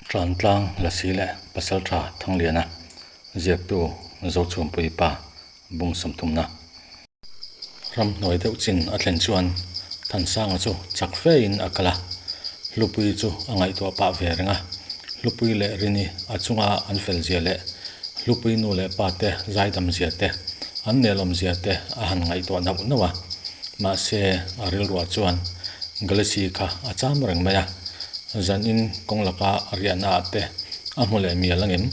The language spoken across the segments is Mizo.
Tlantlang Lasi leh Pasaltha Thangliana ziaktu Zochhumpui pa bung sawmthumna. Ramhnuai deuh chin a thlen chuan Thansanga chu chak fein a kal a, Hlupuii chu a ngaihtuah pah ve reng a. Hlupuii leh Rini a chunga an fel zia leh Hlupuii nu leh pa te zaidam zia te, an nelawm zia te a han ngaihtuah nauh nauh a. Mahse a rilruah chuan Galaxy kha a cham reng mai a. Zanin kawng laka a riahna ah te a hmu leh mial angem?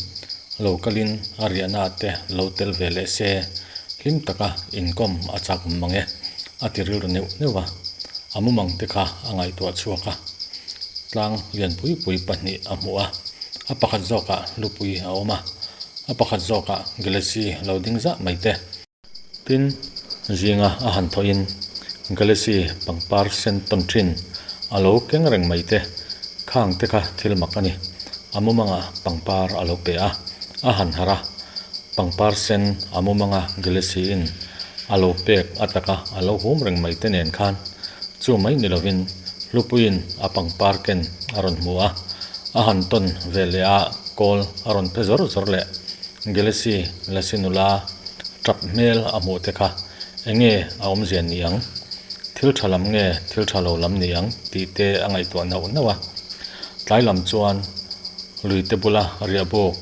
Lo kalin a riahna ah te lo tel ve leh se hlim taka inkawm a chak awm mang e, a ti rilru neuh neuh a. A mumang te kha a ngaihtuah chhuak a. Tlang lian pui pui pahnih a hmuh a, a pakhat zawkah lupui a awm a, a pakhat zawkah Galaxy lo ding zah mai te. Tin, zinga a han thawhin Galaxy pangpar sen tawn thin a lo keng reng mai te, khang te kha thil mak a ni. A mumanga pangpar a lo pe a, a han harh a, pangpar sen a mumanga Galaxy in a lo pek a taka a lo hum reng mai te nen khan chu mai ni lovin Hlupuiin a pangpar ken a rawn hmu a, a han tawn ve leh a kawl a rawn phe zawr zawr leh Galaxy Lasi nula Tap hmel a hmuh te kha enge a awmzia ni ang? Thil tha lam nge thil tha lo lam ni ang tih te a ngaihtuah nauh nauh a. Tlai lam chuan lui te bula riah buk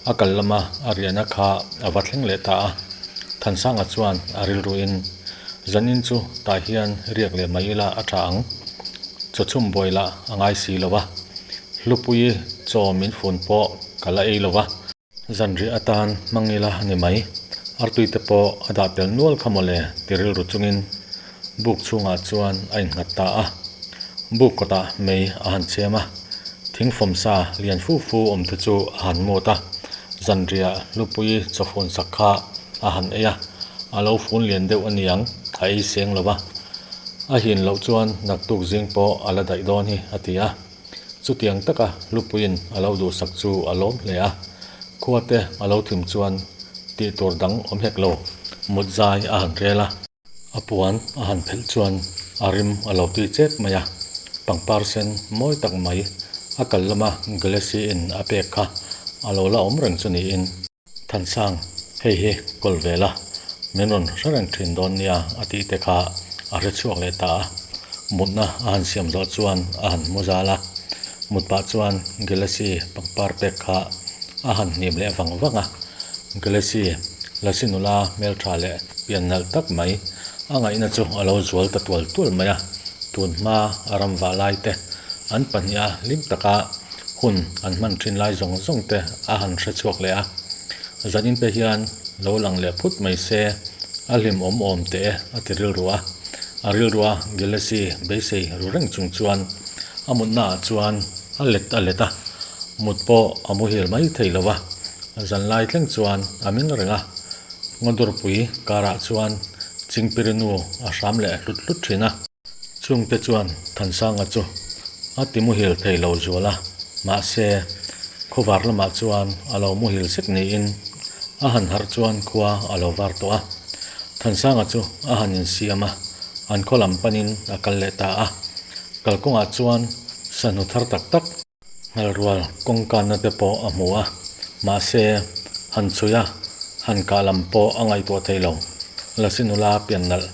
a kal lama a riahna kha a va thleng leh ta a. Thansanga chuan a rilruin, Zanin chu tah hian riak leh mai ila a tha ang. Chaw chhum buai lah a ngai si lo a. Hlupuii chaw min fun pawh ka la ei lo a. Zanriah atan hmang ila a ni mai. Artui te pawh a dah tel nual kha mawle ti rilru chungin buk chhungah chuan a innghat ta a. Buk kawtah mei a han chhem a, thingfawm sa lian fu fu awm te chu a han mut a. Zanriah hlupui chawfun sak kha a han ei a, a lo fun lian deuh a niang a ei seng lo va. A hin loh chuan naktuk zing pawh a la daih dawn hi a ti a. Chutiang taka Hlupuiin a lo duhsak chu a lawm hle a, khuate a lo thim chuan tih tur dang awm hek lo, mut zai a han rel a. A puan a han phelh chuan a rim a lo tui chek mai a, pangpar sen mawi tak mai a kal lama Galaxy in a pek kha a lo la awm reng chu niin. Thansang, hei hi kawl ve la, min rawn hre reng thin dawn nia a tih te kha a hre chhuak leh ta a. Mutna a han siam zawh chuan a han mu zal a, mut pah chuan Galaxy pangpar pek kha a han hnim leh vang vang a. Galaxy Lasi nula hmeltha leh pian nalh tak mai a ngaihna chu a lo zual ta tual tual mai a. Tun hma a ram vah lai te an pahniha hlim taka Hun an hman thin lai zawng zawng te a han hre chhuak leh a, zanin te hian lo lang leh phut mai se a hlim awm awm teh e a ti rilru a. A rilrua Galaxy beisei ru reng chung chuan a mutna ah chuan a let a let a, mut pawh a muhil mai thei lo a, zanlai thleng chuan a meng reng a, Ngawdurpui karah chuan Chingpirinu a hram leh hlut hlut thin a. Chungte chuan Thansanga chu a ti muhil thei lo zual a, mahse, khawvar lamah chuan a lo muhil sek niin a han harh chuan khua a lo var tawh a. Thansanga chu a han insiam a, an khaw lam panin a kal leh ta a. Kalkawngah chuan sahnu thar tak tak, Nghalrual kawngkanna te pawh a hmu a, mahse, han chhui a, han kah lam pawh a ngaihtuah thei lo. Lasi nula pian nalh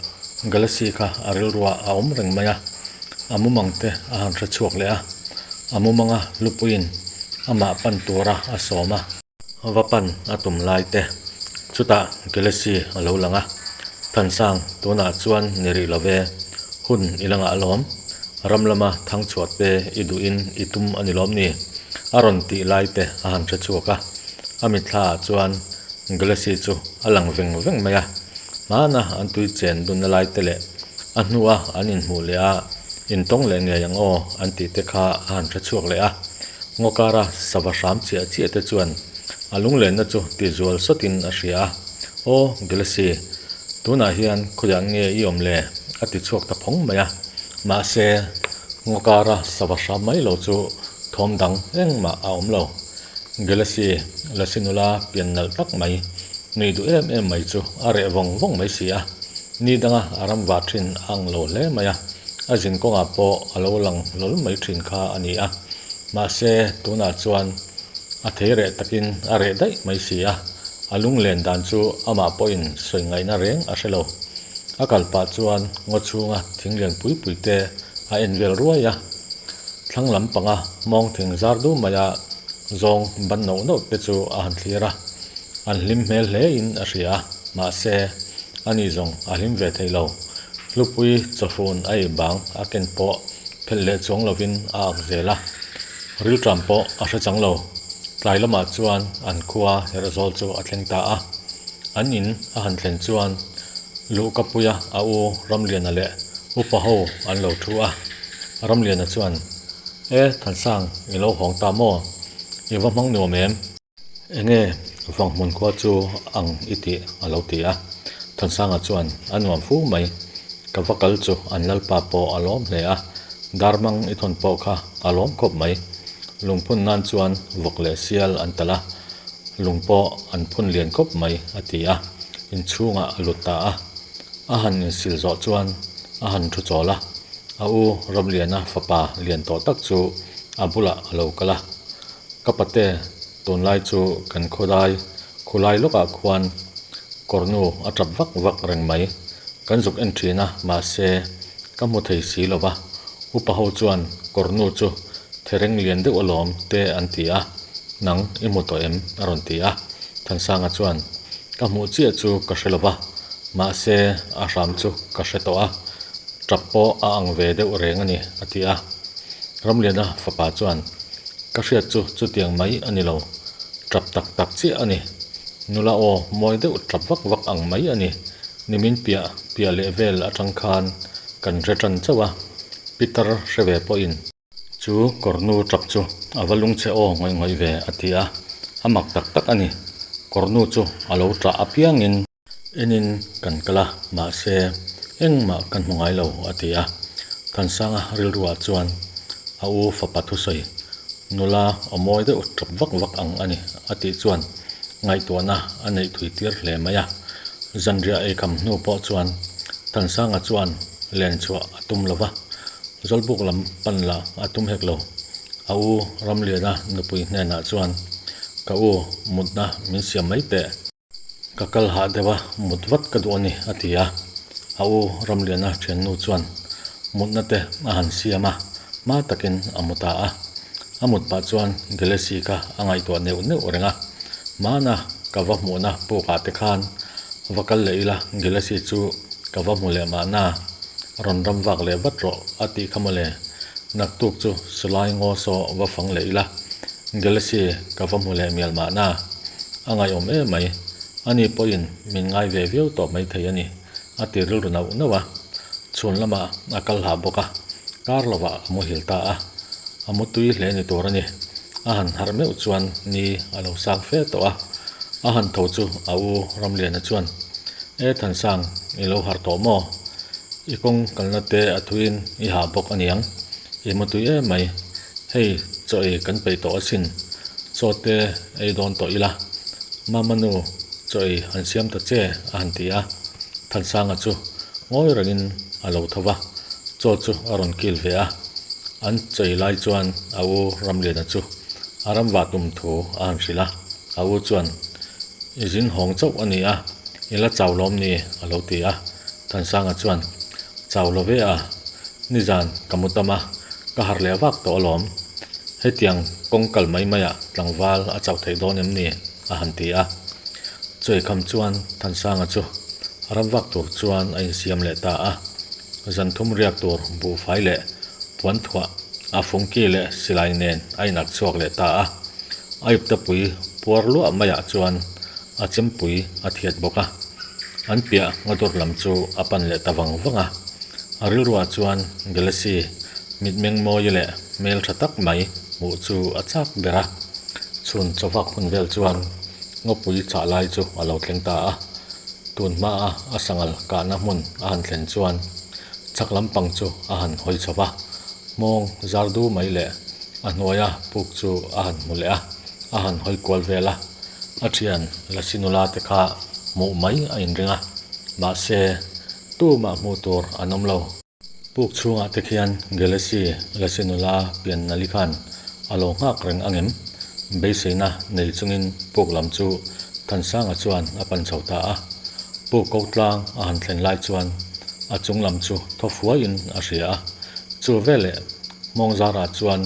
Galaxy kha a rilruah a awm reng mai a, a mumang te a han hre chhuak leh a, a mumanga Lupuiin amah pan tura a sawm a. Va pan a tum lai te chutah Galaxy a lo lang a, Thansang tunah chuan ni rih lo ve, hun i la ngah lawm, ram lama thang chhuah te i duhin i tum a ni lawm ni? A rawn tih lai te a han hre chhuak a, a mitthla ah chuan Galaxy chu a lang veng veng mai a, hmana an tui chen dunna lai te leh a hnua an inhmuh leh a intawng leh ngei ang aw an tih te kha a han hre chhuak leh a. Ngawkara sava hram chiah chiah te chuan a lunglenna chu tizual sawtin a hria a, Aw Galaxy, tunah hian khawiah nge i awm le? a ti chhuak ta phawng mai a. Mahse, ngawkara sava hram mai lo chu thawm dang engmah a awm lo. Galaxy, Lasi nula pian nalh tak mai, nui duh em em mai chu a reh vawng vawng mai si a. Ni danga a ram va thin a ang lo hle mai a, a zin kawngah pawh a lo lang hlawl mai thin kha a ni a. Mahse, tunah chuan a thei reh takin a reh daih mai si a, a lunglen dan chu amah pawhin sawi ngaihna reng a hre lo. A kal pah chuan ngaw chhunga thing lian pui pui te a en vel ruai a. Thlang lam panga hmawng thing zar dum maia zawng ban nauh nauh te chu a han thlir a, an hlim hmel hle in a hria a, mahse, ani zawng a hlim ve thei lo. Hlupui chawfun a ei bang a ken pawh phelh leh chuang lovin a ak zel a, rilṭam pawh a hre chang lo. Tlai lamah chuan an khua Herhzawl chu a thleng ta a, an in a han thlen chuan Luhkapuia a u Ramliana leh upa ho an lo thu a. Ramliana chuan, E Thansang, i lo hawng ta maw? I va hmang nuam em? Enge Vanghmun khua chu ang i tih? a lo ti a. Thansanga chuan, A nuam fu mai. Ka va kal chu an lalpa pawh a lawm hle a, darmang i thawn pawh kha a lawm khawp mai. Lungphun nan chuan vawk leh sial an talh a, lung pawh an phun lian khawp mai, a ti a. Inchhungah a lut ta a. A han insil zawh chuan a han thu chawl a, a u Ramliana fapa lian tawh tak chu a bulah a lo kal a. Ka pate, tunlai chu kan khawdai khulai lawkah khuan kawrnu a tap vak vak reng mai. Kan zuk en thin a, mahse ka hmu thei si lo va. Upa ho chuan kawrnu chu thereng lian deuh alawm te an ti a, nang i hmu tawh em? a rawn ti a. Thansanga chuan, Ka hmuh chiah chu ka hre lo va, mahse a hram chu ka hre tawh a, tap pawh a ang ve deuh reng a ni, a ti a. Ramliana fapa chuan, Ka hriat chu chutiang mai a ni lo, tap tak tak chiah a ni. Nula aw mawi deuh tap vak vak ang mai a ni. Nimin piah piah leh vel atang khan kan hre tan chauh a, Peter hre ve pawhin. Chu kawrnu tap chu a va lungchhe aw ngawih ngawih ve a ti a, a mak tak tak a ni. Kawrnu chu a lo tah apiangin. Enin kan kal a, mahse engmah kan hmu ngai lo a ti a. Thansanga rilruah chuan a u fapa thusawi nula aw mawi deuh tap vak vak ang a ni a tih chuan ngaihtuahna a neih thui tir hle mai a. Zanriah eikham hnu pawh chuan Thansanga chuan len chhuah a tum lo va, Zawlbuk lam pan lah a tum hek lo. A u Ramliana nupui hnenah chuan, Ka u, mutna min siam mai teh. Ka kal hah deuh a, mut vat ka duh a ni, a ti a. A u Ramliana thiannu chuan mutna te a han siam a, hma takin a mu ta a. A mut pah chuan Gelesi kha a ngaihtuah neuh neuh reng a, Hmana ka va hmuhna pukah te khan va kal leh ila Gelesi chu ka va hmu leh mahna, rawn ram vak leh vat rawh a tih kha mawle. Naktuk chu Sulai ngaw saw va fang leh ila Gelesi ka va hmu leh mial mahna, a ngaihawm em mai. Ani pawhin min ngai ve viau tawh maithei a ni. A ti rilru nauh nauh a, chhun lamah a kal hah bawk a, kar lovah a muhil ta a, a mu tui hle ni tur a ni. A han harh meuh chuan ni a lo sang fe tawh a, a han tho chu a u Ramliana chuan, E Thansang, i lo harh tawh maw? I kawng kalna te a thuiin i hah bawk a niang, i mu tui em mai. Hei, chaw ei kan peih tawh asin, chaw te ei dawn tawh ila. Mama nu, Chaw ei han siam ta che a han ti a, Thansanga chu ngawi rengin a lo tho va, chaw chu a rawn kil ve a. An chaw ei lai chuan a u Ramliana chu a ram vah tum thu a han hrilh a, a u chuan, I zin hawng chauh a ni a, i la chau lawm ni? a lo ti a. Thansanga chuan, Chau lo ve a, nizan ka mu tam a, ka harh leh vak tawh alawm. Hetiang kawng kal mai maiah tlangval a chauh theih dawn em ni? a han ti a. Chuaikham chuan Thansanga chu ram vak tur chuan a insiam leh ta a. Zan thum riak tur buhfai leh puan thuah a fungki leh silai nen a inak chhuak leh ta a. A iptapui puar luah maiah chuan a chempui a thiat bawk a. An piah ngadur lam chu a pan leh ta vang vang a. A rilruah chuan Galaxy mitmeng mawi leh hmel tha tak mai hmuh chu a chak ber a. Chhun chawvak hun vel chuan ngawpui chah lai chu a lo thleng ta a. Tun hmaa a sangal kahna hmun a han thlen chuan chhak lampang chu a han hawi chho va, hmawng zar du mai leh a hnuaia puk chu a han hmu leh a, a han hawi kual vel a. A thian Lasi nula te kha hmuh mai a inring a, mahse tumah hmuh tur an awm lo. Puk chhungah te khian Gelesi Lasi nula pian nali khan a lo nghak reng ang em? Beiseina nei chungin puk lam chu Thansanga chuan a pan chho ta a. Puk ko tlang a han thlen lai chuan a chung lam chu thaw fuaiin a hria a. Chu veleh hmawng zarah chuan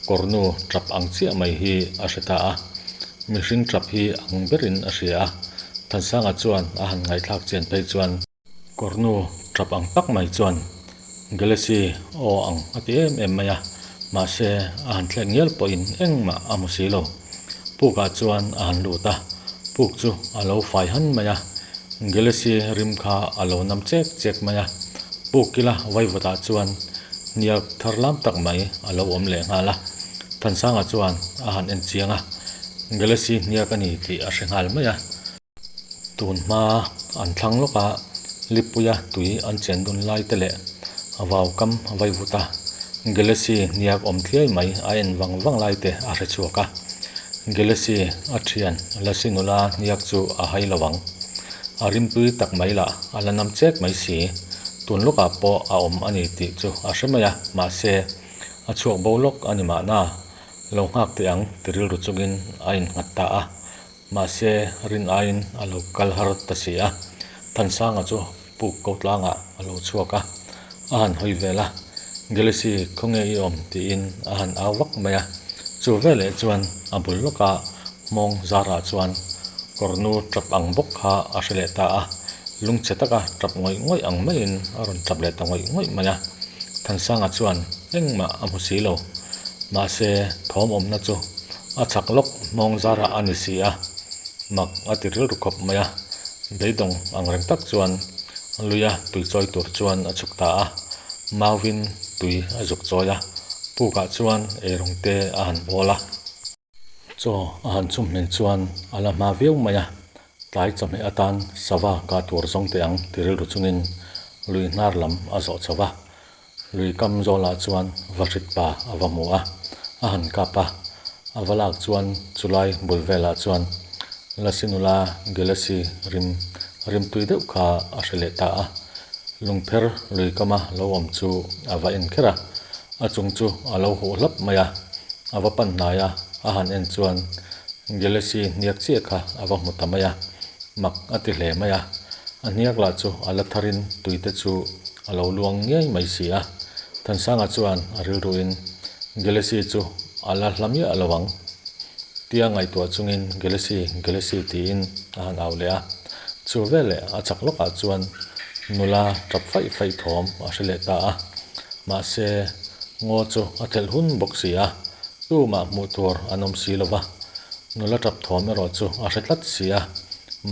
kawrnu tap ang chiah mai hi a hre ta a. Mihring tap hi ang berin a hria a. Thansanga chuan a han ngaihthlak chian phei chuan. Kawrnu tap ang tak mai chuan Galaxy aw ang a ti em em mai a, mahse a han thlek ngial pawhin engmah a hmu si lo. Pukah chuan a han lut a, puk chu a lo fai han mai a, Galaxy rim kha a lo nam chek chek mai a, puk kila vaivutah chuan hniak thar lam tak mai a lo awm leh nghal a. Thansanga chuan a han en chiang a, Galaxy hniak a ni tih a hre nghal mai a. Tun hma an thlang lawk a, Lipuia tui an chen dun lai te leh vau kam vaivut a, Galaxy hniak awm thliai mai a en vang vang lai te a hre chhuak a. Galaxy a thian Lasi nula hniak chu a hai lo ang. A rimtui tak mai lah a la nam chek mai si. Tun lawkah pawh a awm a ni tih chu a hre mai a, mahse a chhuak bo lawk a ni mahna. Lo nghak teh ang ti rilru chungin a innghat ta a. Mahse, rin aiin a lo kal har ta si a, Thansanga chu puk ko tlangah a lo chhuak a, a han hawi vel a, Galaxy khawnge i awm? tiin a han au vak mai a. Chu veleh chuan a bul lawka hmawng zarah chuan kawrnu tap ang bawk kha a hre leh ta a, lungchhe taka tap ngawih ngawih ang maiin a rawn tap leh ta ngawih ngawih mai a. Thansanga chuan engmah a hmu si lo. Mahse, thawm awmna chu a chhak lawk hmawng zarah a ni si a, mak a ti rilru khawp mai a. Beidawng ang reng tak chuan luia tui chawi tur chuan a chhuk ta a, mauvin tui a zuk chawi a, pukah chuan eirawng te a han bawl a. Chaw a han chhum hmel chuan a la hma viau mai a, tlai chawhmeh atan sava kah tur zawng teh ang ti rilru chungin lui hnar lam a zawh chho va. Lui kam zawlah chuan vahrit pa a va hmu a, a han kap a, a va lak chuan chulai bul velah chuan Lasi nula Galaxy rim rimtui deuh kha a hre leh ta a. Lungpher lui kama lo awm chu a va en kher a, a chung chu a lo huh hlap mai a, a va pan hnai a, a han en chuan Galaxy hniak chiah kha a va hmu ta mai a, mak a ti hle mai a, a hniak lah chu a la tharin tui te chu a lo luang ngiai mai si a, Thansanga chuan a rilruin Galaxy chu a la hla miah lo ang tia ngaihtuah chungin Galaxy, Galaxy tiin a han au leh a. Chu veleh a chak lawkah chuan nula tap faih faih thawm a hre leh ta a. Mahse, ngaw chu a thelh hun bawk si a, tumah hmuh tur an awm si lo va. Nula tap thawm erawh chu a hre tlat si a,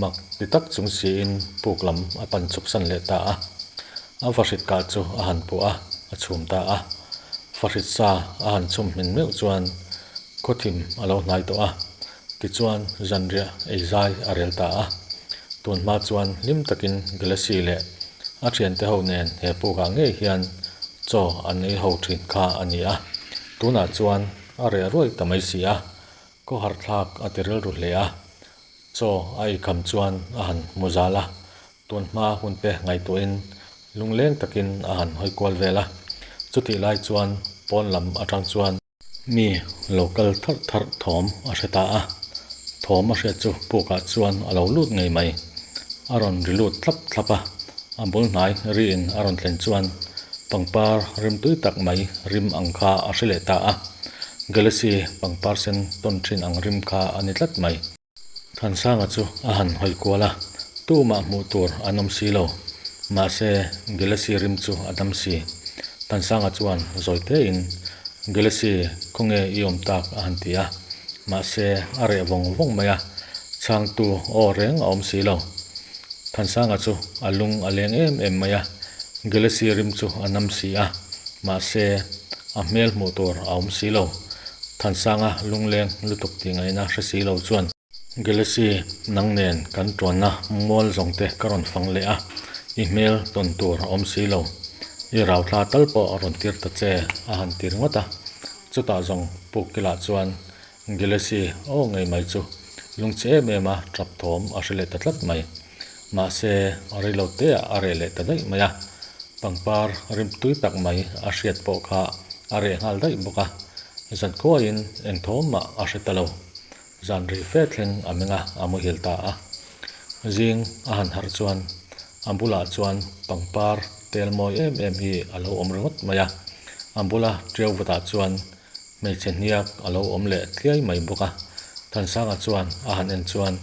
mak ti tak chung siin puk lam a pan chhuksan leh ta a. A vahrit kah chu a han puah a, a chhum ta a. Vahrit sa a han chhum hmin meuh chuan khawthim a lo hnai tawh a. Tichuan, zanriah ei zai a rel ta a. Tun hma chuan hlim takin Galaxy leh a thiante ho nen he pukah ngei hian chaw an ei ho thin kha a ni a. Tunah chuan a reh ruai ta mai si a, khawhar thlak a ti rilru hle a. Chaw a ei kham chuan a han hmu zal a, tun hma hunte ngaihtuahin lungleng takin a han hawi kual vel a. Chutih lai chuan pawn lam atang chuan. Mi lo kal tharh tharh thawm a hre ta a, thawm a hriat chu pukah chuan a lo lut ngei mai. A rawn ri lut thlap thlap a, a bul hnai riin a rawn thlen chuan pangpar rimtui tak mai rim ang kha a hre leh ta a, Galaxy pangpar sen tawn thin ang rim kha a ni tlat mai. Thansanga chu a han hawi kual a, tumah hmuh tur an awm si lo. Mahse, Galaxy rim chu a dam si. Thansanga chuan zawi tein, Galaxy, khawnge i awm tak? a han ti a. Mahse, a reh vawng vawng mai a, chhangtu aw reng a awm si lo. Thansanga chu a lung a leng em em mai a, Galaxy rim chu a nam si a, mahse, a hmel hmuh tur a awm si lo. Thansanga lungleng lutuk tih ngaihna hre si lo chuan. Galaxy nang nen kan tuanna mual zawng te ka rawn fang leh a, i hmel tawn tur a awm si lo. I rau thla tal pawh a rawn tir ta che a han ti ringawt a. Chutah zawng puk kilah chuan Galaxy aw ngei mai chu lungchhe em em a tap thawm a hre leh ta tlat mai. Mahse a rei lo te ah a reh leh ta daih mai a, pangpar rimtui tak mai a hriat pawh kha a reh nghal daih bawk a. Zan khuaiin eng thawm mah a hre ta lo. Zan rei fe thleng a meng a, a muhil ta a. Zing a han harh chuan a bulah chuan pangpar tel mawi em em hi a lo awm ringawt mai a. A bula ṭiau vutah chuan hmeichhe hniak a lo awm leh tliai mai bawk a. Thansanga chuan a han en chuan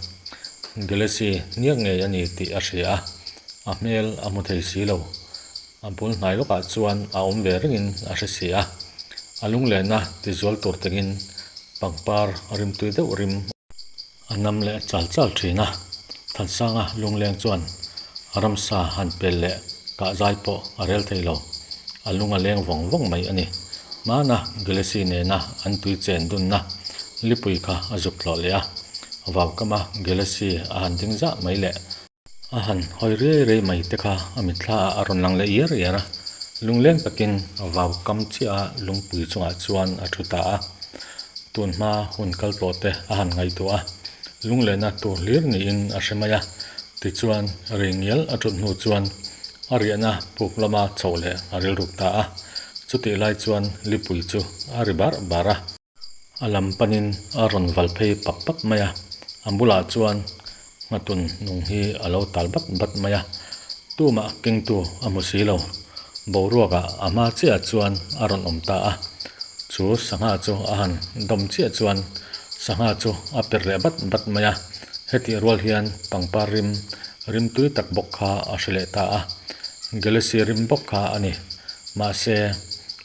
Gelesi hniak ngei a ni tih a hria a, a hmel a hmu thei si lo. A bul hnai lawkah chuan a awm ve rengin a hre si a, a lunglehna tizual tur tengin pangpar rimtui deuh rim a nam leh chal chal thin a. Thansanga lungleng chuan ramsa han pel leh kah zai pawh a rel thei lo, a lung a leng vawng vawng mai a ni. Hmana Gelesi nena an tui chen dunna lipui kha a zuk tlawh leh a, vaukama Gelesi a han ding zah mai leh. A han hawi riai riai mai te kha a mitthla ah a rawn lang leh iar iar a, lungleng takin vau kam chiah a lungpui chungah chuan a thu ta a. Tun hma hun kal tawh te a han ngaihtuah a, lunglehna tur hlir niin a hre mai a. Tichuan rei ngial a thut hnu chuan a riahna puk lama chhoh leh a rilruk ta a. Chutih lai chuan lipui chu a ri barh barh a. A lam panin a rawn val phei pap pap mai a, a bulah chuan nghatun nung hi a lo tal bat bat mai a, tumah kengtu a hmu si lo. Boruakah a hma chiahah chuan a rawn awm ta a, chu sangha chu a han dawm chiah chuan sangha chu a per leh bat bat mai a, hetih rual hian pangpar rim rim tui tak bawk kha a hre leh ta a, Gelesi rim bawk kha a ni. Mahse,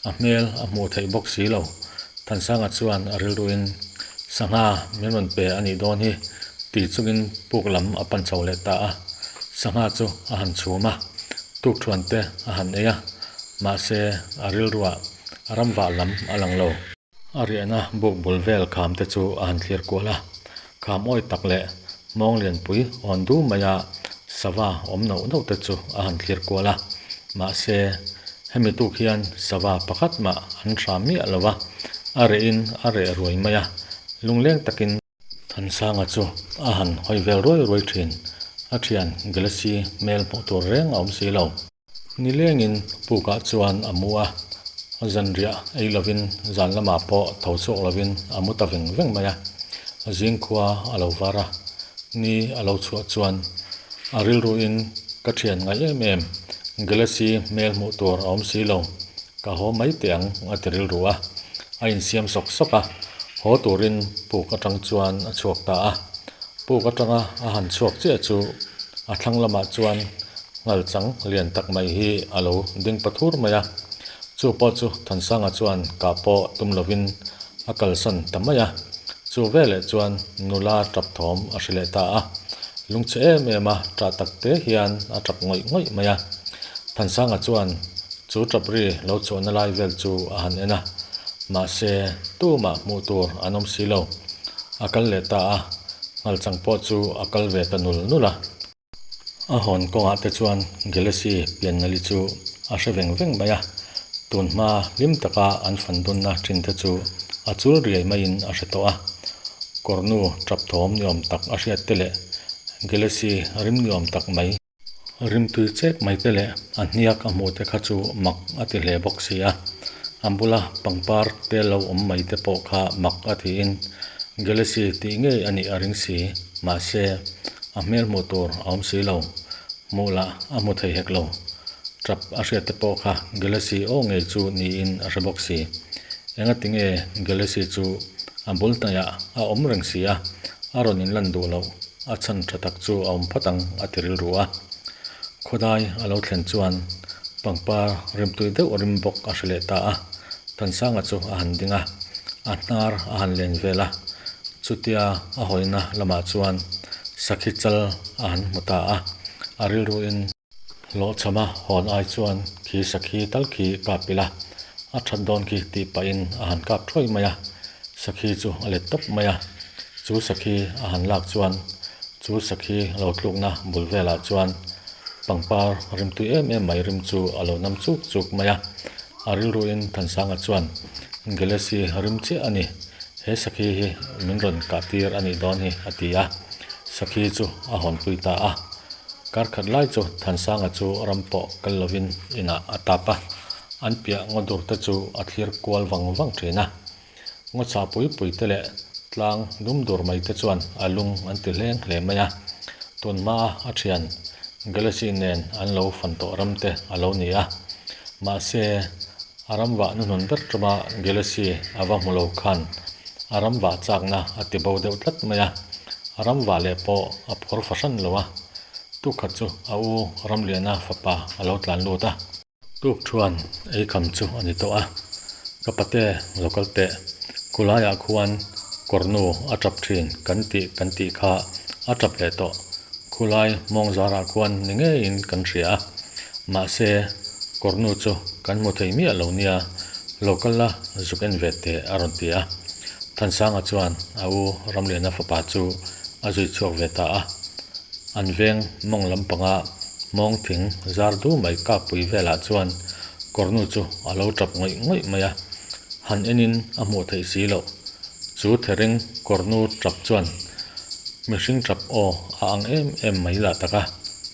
a hmel a hmuh theih bawk si lo. Thansanga chuan a rilruin, Sangha min rawn pe a nih dawn hi, ti chungin puk lam a pan chho leh ta a. Sangha chu a han chhum a, tukthuan te a han ei a, mahse a rilruah ramvah lam a lang lo. A riahna buk bul vel kham te chu a han thlir kual a, kham awi tak leh mawng lianpui awn du maia sava awm nauh nauh te chu a han thlir kual a. Mahse, hemi tuk hian sava pakhat mah an hram miah lo va, a rehin a reh ruai mai a, lungleng takin. Thansanga chu a han hawi vel ruai ruai thin, a thian Gelasi hmel hmuh tur reng a awm si lo. Nilengin pukah chuan a mu a, zanriah ei lovin zan lamah pawh tho chhuak lovin a mu ta veng veng mai a. Zingkhua a lo var a, ni a lo chhuah chuan a rilruin ka thian ngai em em, Gelasi hmel hmuh tur a awm si lo, ka haw mai teh ang a ti rilru a. A insiam sawk sawk a, haw turin puk atang chuan a chhuak ta a. Puk atanga a han chhuak chiah chu a thlang lamah chuan Nghalchang lian tak mai hi a lo ding pathur mai a, chu pawh chu Thansanga chuan kah pawh tum lovin a kalsan ta mai a. Chu veleh chuan nula tap thawm a hre leh ta a, lungchhe em em a tah tak te hian a tap ngawih ngawih mai a. Thansanga chuan chu tap ri lo chhuahna lai vel chu a han en a, mahse tumah hmuh tur an awm si lo. A kal leh ta a, Nghalchang pawh chu a kal ve ta nul nul a. A hawn kawngah te chuan Gelesi piannali chu a hre veng veng mai a, tun hma hlim taka an fan dunna thin te chu a chul riai maiin a hre tawh a. Kawrnu tap thawm ni awm tak a hriat te leh Gelesi rim ni awm tak mai, rimtui chek mai te leh a hniak a hmuh te kha chu mak a ti hle bawk si a. A bula pangpar te lo awm mai te pawh kha mak a tiin Gelesi tih ngei a nih a ring si, mahse, A hmel hmuh tur a awm si lo. Hmuh lah a hmu thei hek lo. Tap a hriat te pawh kha Gelesi aw ngei chu niin a hre bawk si. Engati nge Gelesi chu a bul hnaihah a awm reng si a, a rawn inlan duh loh a chhan tha tak chu a awm phawt ang a ti rilru a. Khawdai a lo thlen chuan pangpar rimtui deuh rim bawk a hre leh ta a. Thansanga chu a han ding a, a hnar a han len vel a. Chutia a hawina lamah chuan sakhi chal a han hmu ta a, a rilruin hlawhchhama hawn ai chuan khi sakhi tal khi kap ila, a that dawn khi tih pahin a han kap thuai mai a, sakhi chu a let tawp mai a. Chu sakhi a han lak chuan chu sakhi lo tlukna bul velah chuan pangpar rimtui em em mai rim chu a lo nam chuk chuk mai a. A rilruin Thansanga chuan Gelesi rim chiah a ni, he sakhi hi min rawn kah tir a nih dawn hi a ti a, sakhi chu a hawnpui ta a. Kar khat lai chu Thansanga chu ram pawh kal lovin inah a tap a, an piah ngaw dur te chu a thlir kual vang vang thin a. Ngaw chhah pui pui te leh tlang dum dur mai te chuan a lung an ti hleng hle mai a. Tun hmaa a thian Galaxy nen an lo fan tawh ram te a lo ni a. Mahse, a ram vah hnuhnun ber tuma Galaxy a va hmu lo khan a ram vah chakna a ti bo deuh tlat mai a. A ram vah leh pawh a phur fahran lo a. Tukhat chu a u Ramliana fapa a lo tlan lut a. Tuk chuan ei kham chu a ni tawh a, ka pate lo kal teh, khulaiah khuan kawrnu a tap thin kan tih kan tih kha a tap leh tawh, khulai mawng zarah khuan ni ngeiin kan hria a, mahse kawrnu chu kan hmu thei miah lo nia, lo kal la zuk en ve teh a rawn ti a. Thansanga chuan a u Ramliana fapa chu a zui chhuak ve ta a. An veng mawng lampanga mawng thing zar du mai kapui velah chuan kawrnu chu a lo tap ngawih ngawih mai a, han enin a hmuh theih si loh. Chu thereng kawrnu tap chuan mihring tap aw a ang em em mai lah tak a.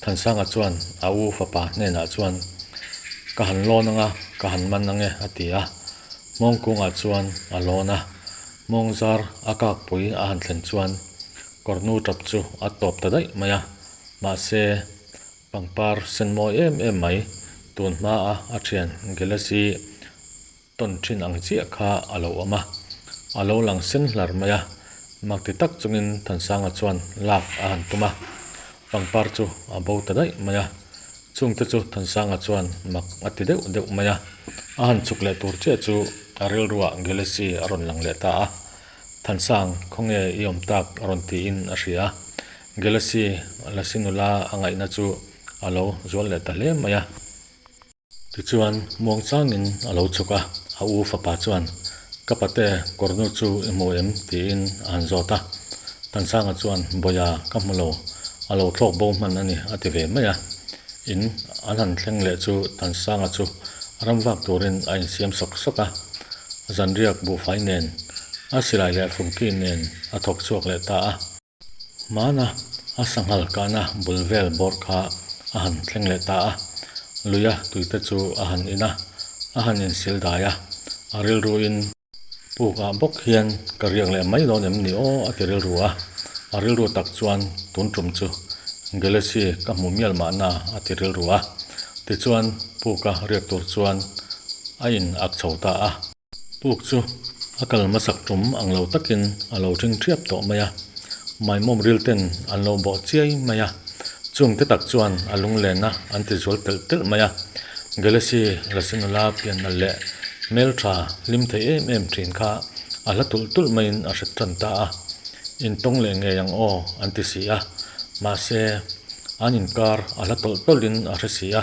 Thansanga chuan a u fapa hnenah chuan, Ka han lawn anga, ka han man ange a ti a. Mawng kungah chuan a lawn a, mawng zar a kakpui a han thlen chuan Kawrnu tap chu a tawp ta daih mai a, mahse pangpar sen mawi em em mai tun hmaa a thian Galaxy tawn thin ang chiah kha a lo awm a, a lo lang sen hlar mai a, mak ti tak chungin Thansanga chuan lak a han tum a, pangpar chu a bo ta daih mai a, chungte chu Thansanga chuan mak a ti deuh deuh mai a, a han chhuk leh tur chiah chu a rilruah Galaxy a rawn lang leh ta a. Thansang, khawnge i awm tak a rawn tiin a hria a. Galaxy Lasi nula a ngaihna chu a lo zual leh ta hle mai a. Tichuan, muangchangin a lo chhuk a, a u fapa chuan, Ka pate, kawrnu chu i hmu em? tiin a han zawt a. Thansanga chuan, Bawia, ka hmu lo, a lo thlawk bo hman a ni, a ti ve mai a. In an han thleng leh chu Thansanga chu ram vak turin a insiam sawk sawk a. Zanriak buhfai nen, a silai leh fungki nen a thawk chhuak leh ta a. Hmana a sanghal kahna bul vel bawr kha a han thleng leh ta a. Luia tuite chu a han in a, a han insil dai a, a rilruin. Pukah bawk hian ka riak leh mai dawn em ni aw a ti rilru a, a rilru tak chuan tun tum chu Galaxy ka hmu mial mahna a ti rilru a. Tichuan puka riak tur chuan a in ak chho ta a. Puk chu a kal hmasak tum ang lo takin a lo ring thiap tawh mai a, maimawm ril ten an lo bawh chiai mai a, chungte tak chuan a lunglenna an ti zual telh telh mai a. Galaxy Lasinula pian nalh leh hmeltha hlim thei em em thin kha a hla tulh tulh maiin a hre tan ta a, intawng leh ngei ang aw an ti si a, mahse an inkar a hla tawlh tawlhin a hre si a.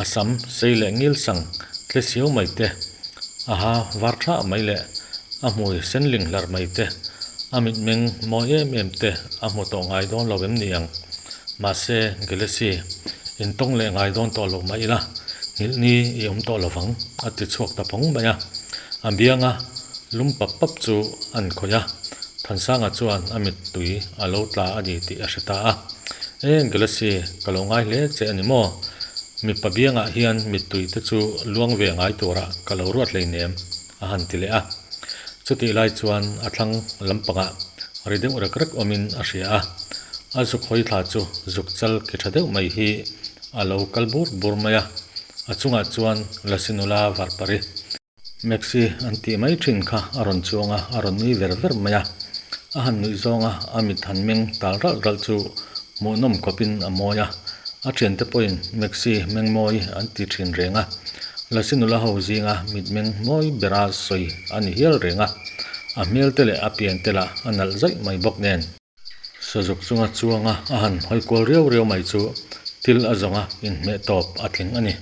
A sam sei leh ngil sang tle siau mai te, a ha var thah mai leh a hmui sen ling hlarh mai te, a mitmeng mawi em em te a hmu tawh ngai dawn lo em ni ang? Mahse, Galaxy, intawng leh ngai dawn tawh lo mah ila, nghilh ni i awm tawh lovang, a ti chhuak ta phawng mai a. A bianga lum pap pap chu an khawih a, Thansanga chuan a mittui a lo tla a ni tih a hre ta a. Eng Galaxy, ka lo ngai hle che a ni maw? Mipa biangah hian mittui te chu luang ve ngai turah ka lo ruat hleinem, a han ti leh a. Chutih lai chuan a thlang lampangah ri deuh rek rek awmin a hria a. A zuk hawi thla chu zuk chal ki tha deuh mai hi a lo kal bur bur mai a. A chungah chuan Lasi nula varpari. Maxi an tih mai thin kha a rawn chuang a, a rawn nui ver ver mai a. A han nuih zawng a, a mit han meng tal ralh ralh chu hmuhnawm khawpin a mawi a. A thiante pawhin Maxi meng mawi an ti thin reng a. Lasi nula ho zinga mit meng mawi bera sawi a ni hial reng a. A hmel te leh a pian te lah a nalh zaih mai bawk nen. Sazuk chunga chuanga a han hawi kual riau riau mai chu thil a zawnga inhmeh tawp a tling a ni.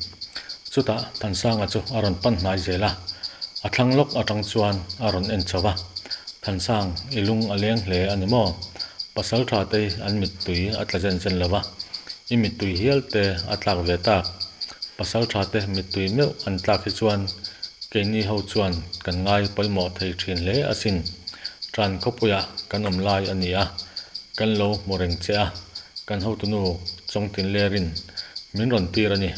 Chutah Thansanga chu a rawn pan hnai zel a, a thlang lawk atang chuan a rawn en chho va. Thansang, i lung a leng hle a ni maw? Pasal tha te hi an mittui a tla zen zen lo va, i mittui hial te a tlak ve tak. Pasal tha te mittui meuh an tlak hi chuan keini ho chuan kan ngai pawimawh thei thin hle asin. Tan khawpuiah kan awm lai a ni a, kan lo hmu reng che a, kan hotunu Chawngtin Lerin min rawn tir a ni.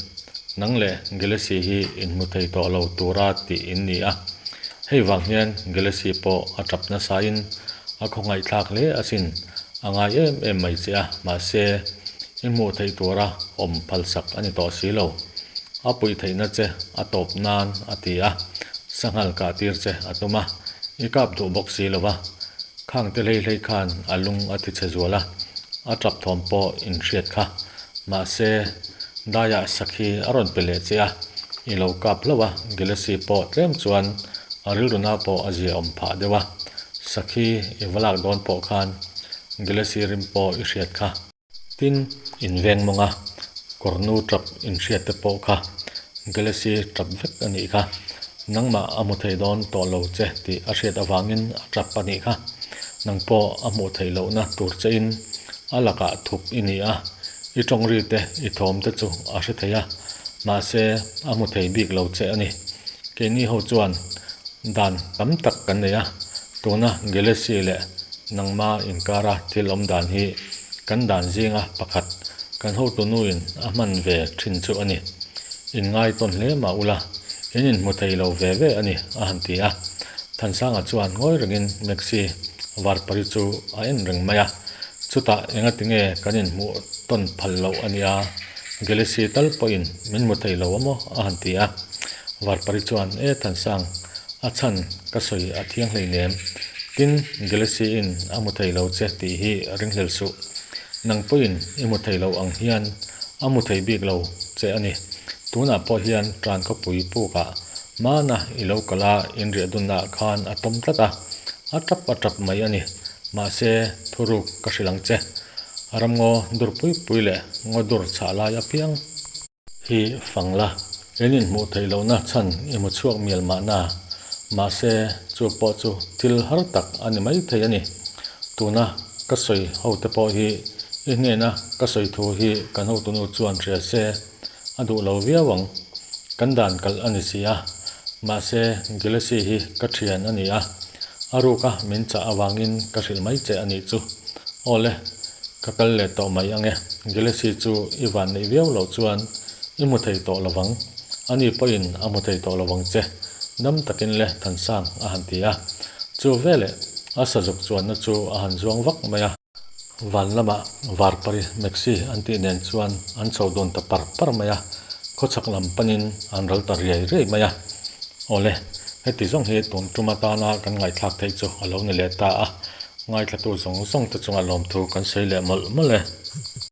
Nang leh Galaxy hi inhmu thei tawh lo tura tih in ni a. Hei vang hian Gelesi pawh a tap nasain a khawngaihthlak hle asin, a ngai em em mai che a, mahse i hmuh theih tura awm phalsak a ni tawh si lo. A puih theihna che a tawp nan a ti a, sanghal kah tir che a tum a, i kap duh bawk si lo va. Khangte hlei hlei khan a lung a ti chhe zual a, a tap thawm pawh in hriat kha. Mahse, daiah sakhi a rawn pe leh che a, i lo kap hlauh a, Gelesi pawh tlem chuan a rilruna pawh a ziaawm phah deuh a, sakhi i va lak dawn pawh khan Gelesi rim pawh i hriat kha. Tin, inveng mawnga kawrnu tap inhriat te pawh kha Gelesi tap vek a nih kha. Nangmah a hmu thei dawn tawh lo che tih a hriat avangin a tap a nih kha. Nang pawh a hmuh theih lohna tur chein a lakah thup i ni a, i tawngri te, i thawm te chu a hre thei a, mahse a hmu thei bik lo che a ni. Keini ho chuan dan tam tak kan nei a, tuna Gelesi leh nangma inkara thil awm dan hi kan dan zinga pakhat kan hotunuin a hman ve thin chu a ni. Inngai tawn hle mah ula, in inhmu thei lo ve ve a ni, a han ti a. Thansanga chuan ngawi rengin Maxi Varpari chu a en reng mai a. Chutah engati nge kan inhmuh tawn phal loh a nia, Gelesi tal pawhin min hmu thei lo a maw? a han ti a. Varpari chuan, E Thansang, a chhan ka sawi a thiang hleinem. Tin, Gelesi-in a hmu thei lo che tih hi ringhlel suh. Nang pawhin i hmu thei lo ang hian a hmu thei bik lo che a ni. Tunah pawh hian tan khawpui pukah Mana i lo kal a, inriah dunnaah khan a tawm tlat a, a tap a tap mai a ni. Mahse, thuruk ka hrilh ang che. Ramngaw dur pui pui leh ngaw dur chhah lai apiang hi fang la, in inhmuh theih lohna chhan i hmu chhuak mial mahna. Mahse, chu pawh chu thil har tak a ni mai thei a ni. Tuna ka sawi hote pawh hi i hnena ka sawi thu hi kan hotunu chuan hria se a duh lo viau ang. Kan dan kalh a ni si a, mahse Gilesi hi ka thian a ni a, a ruka min chah avangin ka hrilh mai che a nih chu. Aw le, ka kal leh tawh mai ang e, Gilesi chu i van neih viau loh chuan i hmu thei tawh lovang, ani pawhin a hmu thei tawh lovang che, dam takin le Thansang a han ti a. Chu veleh a sazuk chuanna chu a han zuang vak mai a. Van lamah Varpari Maxi an tih nen chuan an chho dun ta par par mai a, khawchhak lam panin an ral ta riai riai mai a. Awle, heti zawng hi tun tum atana kan ngaihthlak theih chu a lo ni leh ta a, ngaithlatu zawng zawng te chunga lawmthu kan sawi leh mawlh mawlh e.